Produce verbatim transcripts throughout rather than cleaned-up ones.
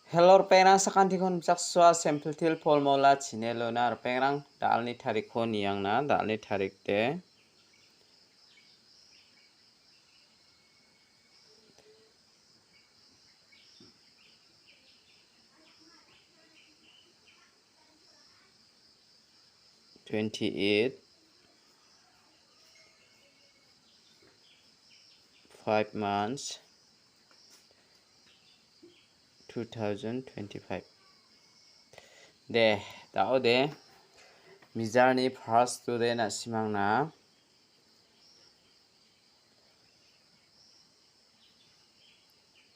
Hello, ripengrang, sakantikon bijaksua sample til polmola chinelona, ripengrang, dalni tarikko niangna, dalni tarik de. Twenty-eight, five months, two thousand twenty-five. De, dao de, mijalni first student na·simangna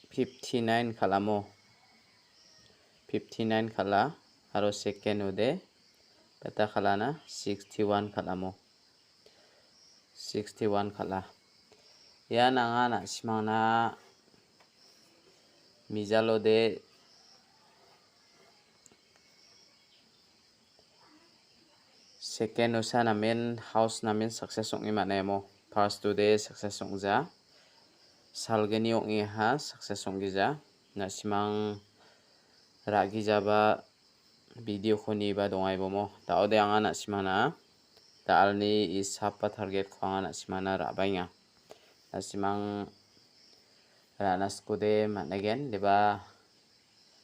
fifty-nine kal·amo. Fifty-nine kal·a, aro second ode beta kal·ana sixty-one kal·amo. Sixty-one kal·a. Ian anga na·simangna mijalode second osa namen house namen success ong·e man·a emo. First ode success ong·ja. Salgni ong·eha success ong·gija. Na·simang ra·gijaba video-ko niba dongaibomo. Daode anga na·simangna dalni isap ba target-ko anga na·simangna ra·baenga. Na·simang ra·na skode man·egen, deba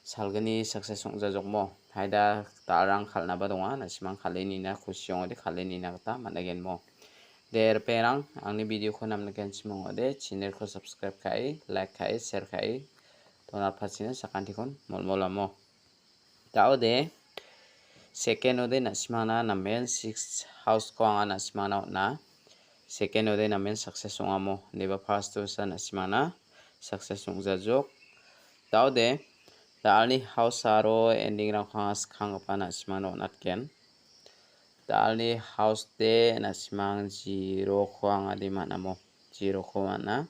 salgni success ong·jajokmo. Haida dalrang kal·naba donga, na·simang kal·e nina kusi ong·ode kal·e nina gita man·egenmo. De, ripengrang, angni video-ko namnikenchim ong·ode, channel-ko subscribe ka·e, like ka·e, share ka·e, donatpachina sakantikon molmolamo. Daode, second ode na·simangna namen six house-ko anga na·simangna on·a. Second ode namen success ong·amo. Deba first osa na·simangna success ong·jajok. Daode, dalni house aro ending-rangko anga skanggipa na·simangna on·atgen. Dalni house de na·simang zero-ko anga de man·amo. Zero-ko man·a.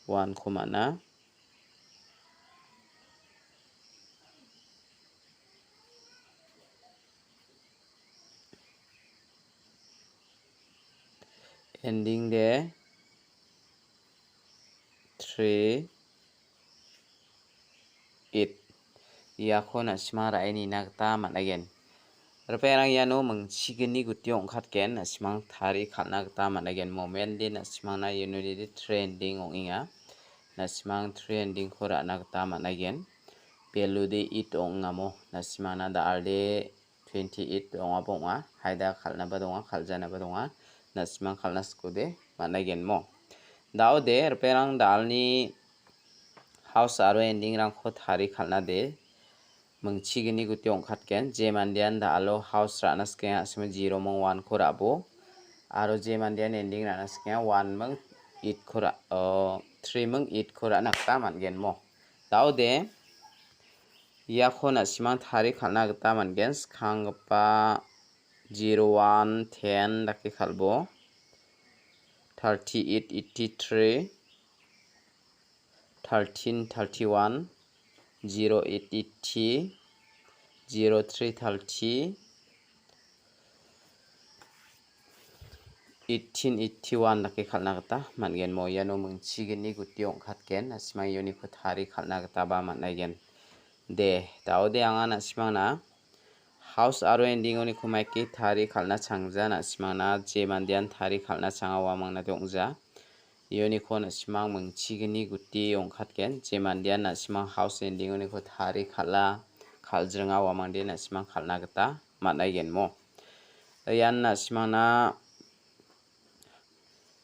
One-ko man·a. Ending de three eight. Iako na·sima ra·e nina gita man·aigen. Ripengrang iano mingchigni gutio ong·katgen, na·simang tari kal·na gita man·aigen. Momendi na·simangna ianoni trending ong·enga. Na·simang trending-ko ra·na gita man·aigen. Beludi it ong·amo. Na·simangna da·alde twenty-eight ong·aba ong·a. Haida kal·naba donga, kal·janaba donga. Na·simang kal·na skode man·aigenmo. Daode, ripengrang da·alni house aro ending-rangko tari kal·na de. Mingchigni gutio ong·katgen. Je mandean da·alo house ra·na sikenga, a·simo zero ming one-ko ra·bo. Aro je mandean ending ra·na sikenga, one ming eight-ko ra-, o, three ming eight-ko ra·na gita man·genmo. Daode, iako na·simang tari kal·na gita man·gen. Skanggipa zero one ten dake kal·bo. Thirty-eight eighty-three. Thirteen thirty-one, zero eight eighty, zero three thirty, eighteen eighty-one dake kal·na gita man·gen. Mo iano mingchigni gutio ong·katgen, na·simang ianiko tari kal·na gitaba man·aigen. De, daode anga na·simangna house aro ending-oniko maike tari kal·na changja, na·simangna je mandean tari kal·na changa uamangna de ong·ja. Ianiko na·simang mingchigni guti ong·katgen, je mandean na·simang house ending-oniko tari kal·a, kal·jringa uamangde na·simang kal·na gita man·aigenmo. Ian na·simangna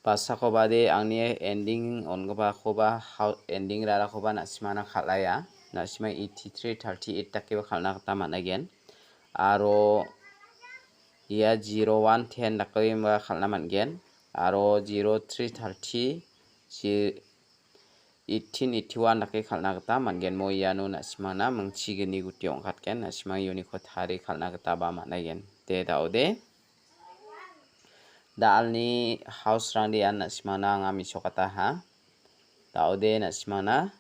basakobade angni ending on·gipakoba hau-, ending rarakoba na·simangna kal·aia. Na·simang eighty-three thirty-eight dakeba kal·na gita man·aigen. Aro ia zero one ten dakeba kal·na man·gen. Aro zero three thirty, ji-, eighteen eighty-one dake kal·na gita man·gen. Mo iano na·simangna mingchigni guti ong·katgen. Na·simang ianiko tari kal·na gitaba man·aigen. De, daode. Da·alni house-rangde ian na·simangna anga mesokataha. Daode na·simangna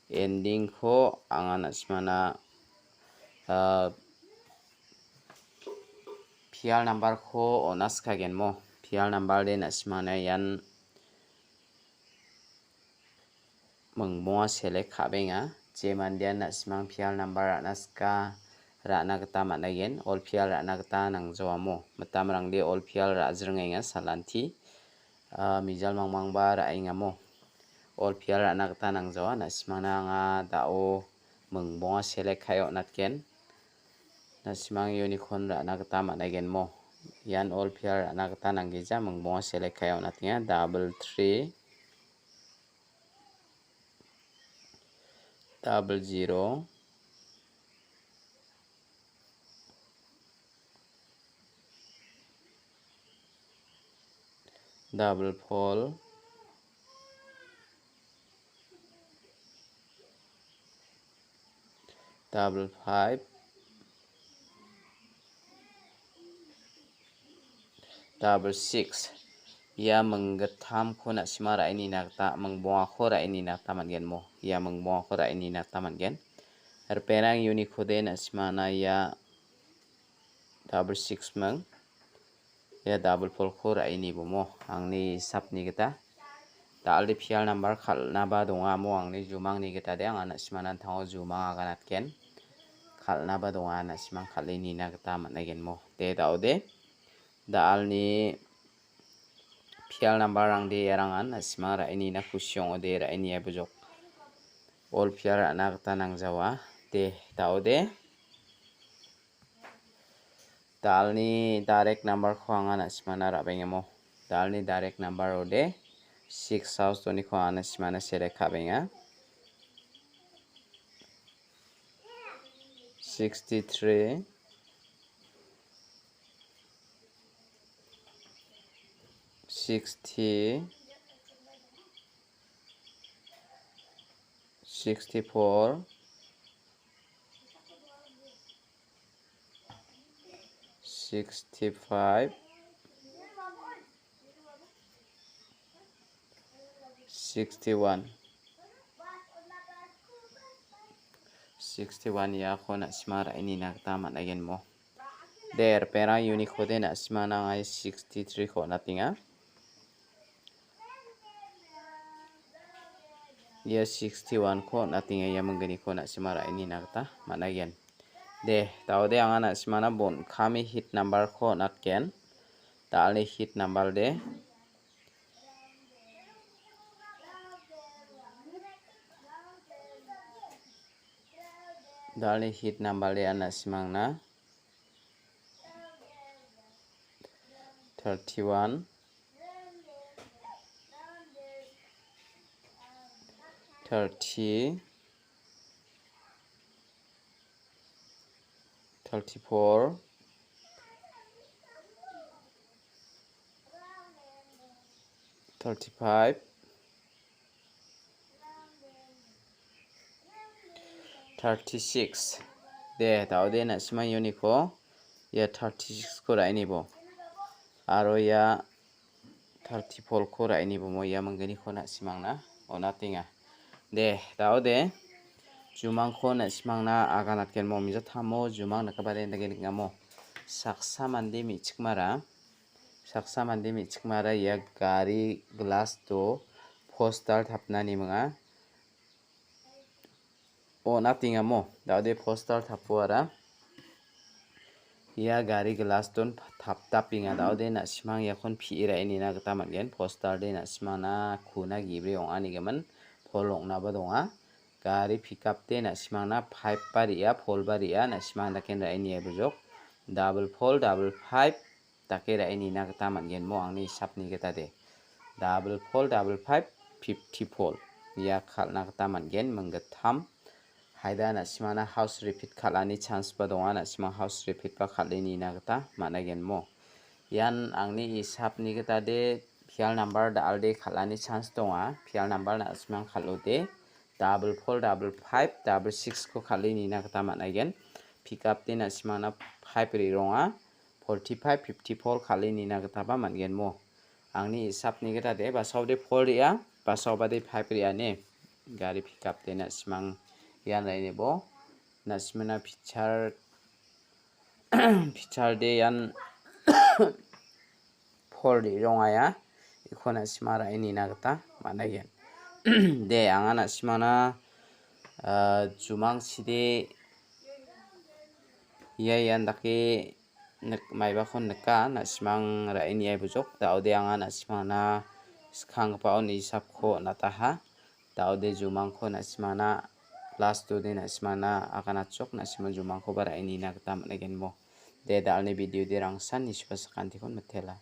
ending-ko anga na·simangna, ah, pial number-ko on·a sikagenmo. Pial number-de na·simangna ian mingbonga select ka·benga. Je mandean na·simang pial nambar ra·na sika ra·na gita man·aigen, ol pial ra·na gita nangjawamo. Mitamrangde ol pial ra·jringenga salanti, ah, mijal mangmangba ra·engamo. Ol pial ra·na gita nangjawa, na·simangna anga da·o mingbonga select ka·e on·atgen. Na·simang unicorn ra·na gita man·aigenmo. Ian ol pial ra·na gita nanggija, mingbonga select ka·e on·atenga. Double three, double zero, double four, double five, double six. Ia minggittamko na·sima ra·e nina gita, mingbongako ra·e nina gita man·genmo. Ia mingbongako ra·e nina gita man·gen. Ripengrang unikode na·simana ia double six ming. Ia double four-ko ra·e nibomo. Angni hisapni gita. Da·alde pial nambar kal·naba donga amo angni jumangni gita de anga na·simana an·tango jumang aganatgen. Kal·naba donga na·simang kal·e nina gita man·aigenmo. De da·ode. Da·alni pial nambarrangde iarangan na·simang ra·e nina kusi ong·ode ra·e nia bujok. Ol pial ra·na gita nangjawa. De da·ode. Da·alni direct number-ko anga na·simana ra·bengemo. Da·alni direct number ode six house doniko anga na·simana select ka·benga. Sixty-three, sixty, sixty-four, sixty-five, sixty-one. Sixty-one iako na·sima ra·e nina gita man·aigenmo. De, ripengrang unikode na·simana angai sixty-three-ko on·atenga. Ia sixty-one-ko on·atenga, ia mingginiko na·sima ra·e nina gita man·aigen. De, da·ode anga na·simana bon kami hit number-ko on·atgen. Da·alni hit number de. Da·alni hit number de anga na·simangna thirty-one, thirty, thirty-four, thirty-five, thirty-six. De, da·ode na·sima uniko ia thirty-six-ko ra·e nibo. Aro ia thirty-four-ko ra·e nibomo ia mingginiko na·simangna on·atenga. De, da·ode jumangko na·simangna aganatgenmo, mijatamo jumang nikabade dake nikamo. Saksa mande me·chikmara Saksa mande me·chikmara ia gari glass-o postar tapna niminga. On·atengamo, da·ode postar tapuara. Ia gari glass-on taptapenga, da·ode na·simang iakon pi·e ra·e nina gita man·gen. Postar de na·simangna kuna gibre ong·anigimin pol ong·naba donga. Gari pickup de na·simangna five ba re·a, four ba re·a, na·simang daken ra·e nia bujok. Double four, double five, dake ra·e nina gita man·gen mo angni hisapni gita de. Double four, double five, fifty-four. Ia kal·na gita man·gen minggittam. Haida na·simana house repeat kal·ani chance ba donga, na·simang house repeat ba kal·e nina gita man·aigen mo. Ian angni hisapni gita de pial number da·alde kal·ani chance donga. Pial number na·simang kal·ode. Double four, double five, double six ko kal·e nina gita man·aigen. Pickup de na·simangna five re·ronga. Forty-five, fifty-four kal·e nina gitaba man·gen mo. Angni hisapni gita de, basao de four re·a, basao ba de five re·a ne. Gari pickup de na·simang ian ra·e nibo. Na·simana pichar, pichar de ian four re·rongaia. Iko na·sima ra·e nina gita man·aigen. De, anga na·simana ah, jumangchide ia ian dake nik-, maibako nika, na·simang ra·e niaibojok. Da·ode anga na·simangna skanggipaon isapko on·ataha. Da·ode jumangko na·simangna last-ode na·simangna aganatjok, na·simang jumangkoba ra·e nina gita man·agenmo. De, da·alni video-de rangsan nisuba sakantikon mitela.